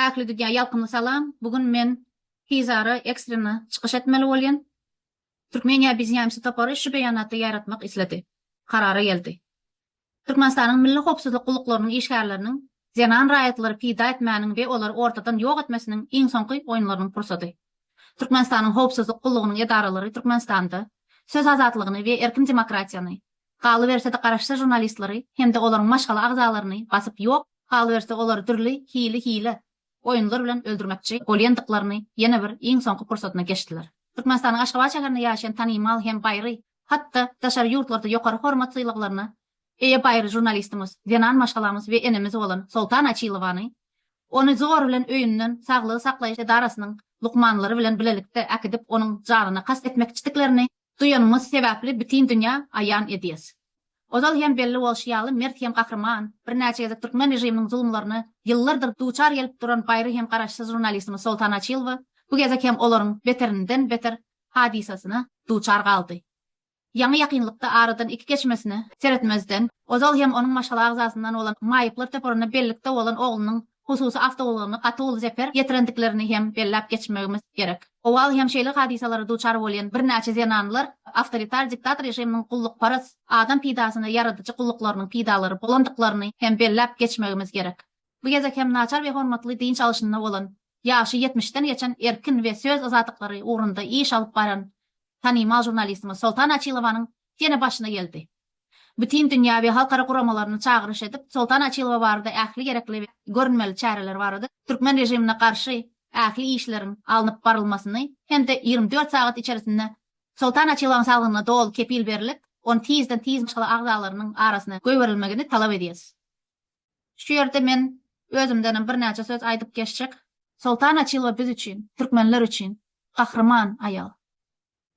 Ähli dünýä ýalkymly salam. Bu gün men tizara ekstrena çykyş etmeli bolýan. Türkmeniýa Bizýamsi topary şu beýanaty ýaýratmak isledi. Karara geldi. Türkmenistanyň Milli howpsuzlyk gulluklarynyň işgärleriniň zenan raýatlary pida etmäniň we olary ortadan ýok etmesiniň iň soňky oýunlarynyň pursady. Türkmenistanyň howpsuzlyk gullugynyň edaralary Türkmenistanda söz azatlygyny we erkin demokratiýany, galyberse-de garaşsyz žurnalistleri hem-de olaryň maşgala agzalaryny basyp ýok, galyberse olary dürli hili hile, oýunlar bilen öldürmekçi bolýandyklaryny ýene bir iň soňky pursatyna geçdiler. Türkmenistanyň Aşgabat şäherinde ýaşaýan tanymal hem baýry, hat-da daşary ýurtlarda ýokary hormat sylaglaryna eýe baýry žurnalistimiz, zenan maşgalamyz we enemiz bolan Soltan Açilowany, ony zor bilen öýünden saglygy saklaýyş edarasynyň lukmanlary bilen bilelikde äkidip onuň janyna kast etmekçidiklerini duýanymyz sebäpli bütin dünýä aýan edýäs. Ozal hem belli bolşy ýaly, mert hem gahryman, birnäçe gezek türkmen režiminiň zulumlaryna ýyllardyr duçar gelip duran baýry hem garaşsyz žurnalistimiz Soltan Açylowa bu gezek hem olaryň beterinden beter hadysasyna duçar galdy. Ýaňy ýakynlykda aradan iki geçmesine seretmezden, ozal hem onuň maşgala agzasyndan bolan maýyplar toparynda bellikde bolan oglunyň hususy awtoulagyna gaty uly zeper ýetirendiklerini hem belläp geçmegimiz gerek. Owal hem şeýle hadysalara duçar bolýan birnäçe zenanlar awtoritar diktator režiminiň gullukparaz, adam pidasyna ýaradyjy gulluklarynyň pidalary bolandyklaryny hem belläp geçmegimiz gerek. Bu gezek hem naçar we hormatly dynç alşynda bolan, ýaşy ýetmişden geçen erkin we söz azatlyklary ugrunda iş alyp baran tanymal žurnalistimiz Soltan Açylowanyň ýene başyna geldi. Bütin dünýä we halkara guramalaryny çagyryş edip, Soltan Açylowa barada ähli gerekli we görünmeli çäreler barada türkmen režimine garşy ähli işleriň alnyp barylmasyny hem-de 24 sagat içerisinde Soltan Açylowaň saglygyna doly kepil berlip, ony tizden-tiz maşgala agzalarynyň arasyna goýberilmegini talap edýäs. Şu ýerde men özümdenem birnäçe söz aýdyp geçjek. Soltan Açylowa biz üçin, türkmenler üçin gahryman aýal.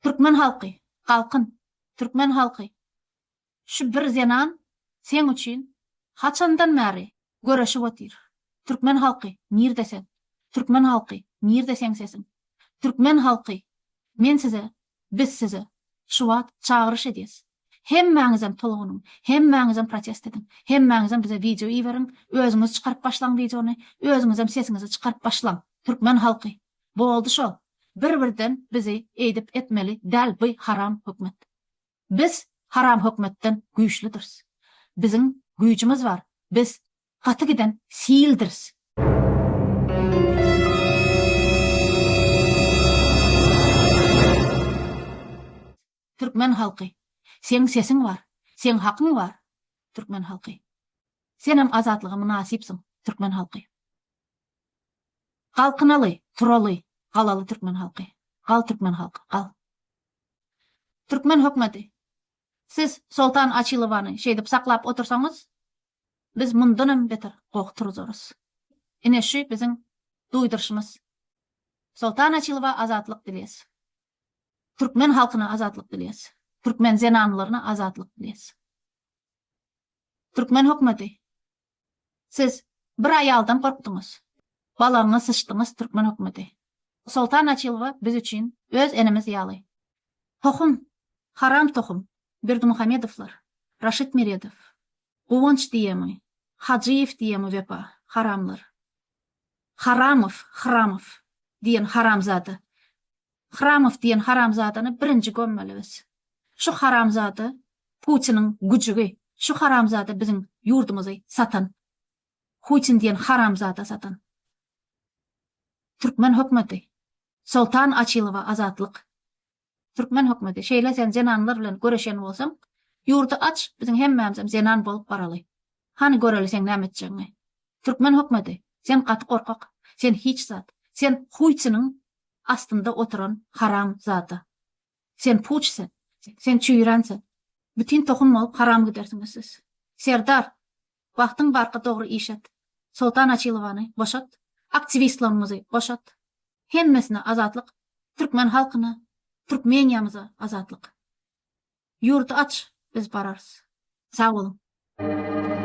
Türkmen halky, galkyn! Türkmen halky, şu bir zenan seň üçin haçandan bäri göreşip otyr. Türkmen halky, nirde sen? Türkmen halky, nirde seň sesiň? Türkmen halky, men size, biz size şu wagt çagyryş edýäs. Hemmäňizem tolgunyň, hemmäňizem protest ediň, hemmäňizem bize wideo iberiň, özüňiz çykaryp başlaň wideony, özüňizem sesiňizi çykaryp başlaň. Türkmen halky, Boldy şol. Bir birden bizi eýdip etmeli däl by haram hökmet. Biz haram hökmetden güýçlüdiris. Biziň güýjümiz bar. Biz gaty giden sildiris. Türkmen halky. Seň sesiň bar. Seň hakyň bar. Türkmen halky. Senem azatlyga mynasypsyň. Türkmen halky. Galkynaly, turaly, galaly türkmen halky. Gal türkmen halky, gal. Türkmen hökmeti, siz Soltan Açylowany şeýdip saklap otursaňyz, biz mundanam beter goh turuzarys. Ine şu biziň duýduryşymyz. Soltan Açylowa azatlyk dileýäs. Türkmen halkyna azatlyk dileýäs. Türkmen zenanlaryna azatlyk dileýäs. Türkmen hökmeti, Siz bir aýaldan gorkduňyz. Balagyňa syçdyňyz türkmen hökümeti. Soltan Açylowa biz üçin öz enemiz ýaly. Tohum, haram tohum, Berdimuhamedowlar, Raşid Meredow, Guwanç diýemi, Hajyýew diýemi Wepa, haramlar. Haramow, Hramow diýen haramzada. Hramow diýen haramzadany birinji gömmeli biz. Şu haramzada Putiniň güjügi. Şu haramzada biziň ýurdumyzy satan. Hutin diýen haramzada satan. Türkmen hökmeti. Soltan Açylowa azatlyk. Türkmen hökmeti şeýle sen zenanlar bilen göreşen bolsaň ýurdy aç biziň hemmämizem zenan bolup baraly. Hany göreli seň näme etjegiňi. Türkmen hökmeti sen gaty gorkak. Sen hiç zat. Sen Huýtiniň astynda oturan haram zada. Sen puç sen. Sen çüýrän sen. Bütin tohum bolup haram gidersiňiz siz. Serdar, wagtyň barka dogry iş et. Soltan Açylowany boşat. Aktiwistlaryňyzy boşat. Hemmesine azatlyk. Türkmen halkyna, Türkmeniýamyza azatlyk. Ýurdy aç, biz bararys. Sag boluň.